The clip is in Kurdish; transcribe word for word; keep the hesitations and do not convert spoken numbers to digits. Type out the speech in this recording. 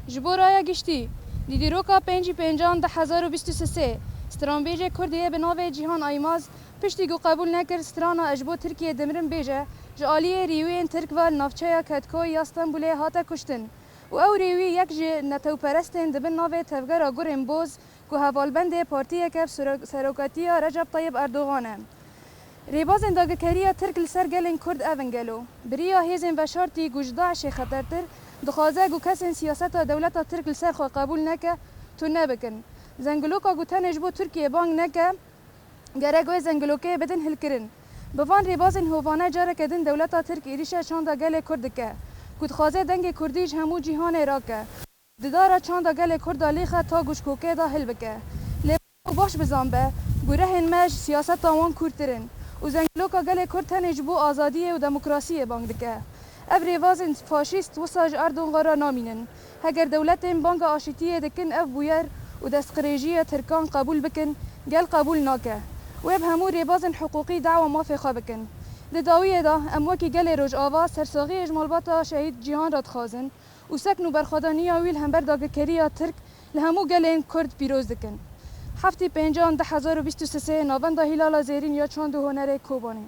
Ji bo raya giştî, di dîroka pêncî pêncan du hezar û bîst û sê, stranbêjê Kurdê yê bi navê Cîhan Aymaz, piştî ku qebûl nekir strana Ez ji bo Tirkiyê dimirim bêje, ji aliyê rêwiyên Tirk ve li navçeya Ketkoy ya Stenbolê hate kuştin û ew rêwî yek ji netewperestên di bin navê Tevgera Gurên Boz ku hevalbendê partiyeke bi sero-, serokatiya Recep Tayyip Erdogan e. Rêbazên dagirkeriya Tirk li ser gelên Kurd ev in gelo. Bi riya hêzên veşartî ku ji DAIŞê xetertir, dixwaze ku kesên siyaseta dewleta Tirk li ser xwe qebûl neke, tune bikin. Zengiloka ku tenê ji bo Tirkiyê bang neke, gerek wê zengilokê bidin hilkirin. Bi van rêbazên hovane careke din dewleta Tirk êrîşa çanda gelê Kurd dike, ku dixwaze dengê Kurdî ji hemû cîhanê rake. Didara çanda gelê Kurda lêxe ta ku ji kokê de hilbike. Lê baş bizan be ku rihên me ji siyaseta wan kûrtir in û zengiloka gelê Kurd tenê ji bo azadiyê û demokrasiyê bang dike. Ev rêbazên faşîst wisa ji Erdogan re namînin. Heger dewletên banga aşîtiyê dikin ev bûyer û destqirêjiya Tirkan qebûl bikin, gel qebûl nake. Wê bi hemû rêbazên hiqûqî dawa mafê xwe bikin. Di dawiyê de em wekî gelê Rojava sersaxiyê ji malbata şehîd Cîhan re dixwazin û sekn û berxwedaniya wî li hember dagirkeriya Tirk li hemû gelên Kurd pîroz dikin. Heftî pêncan du hezar û bîst û sê, Navenda Hîlala Zêrîn ya Çand û Hunerê Kobanê.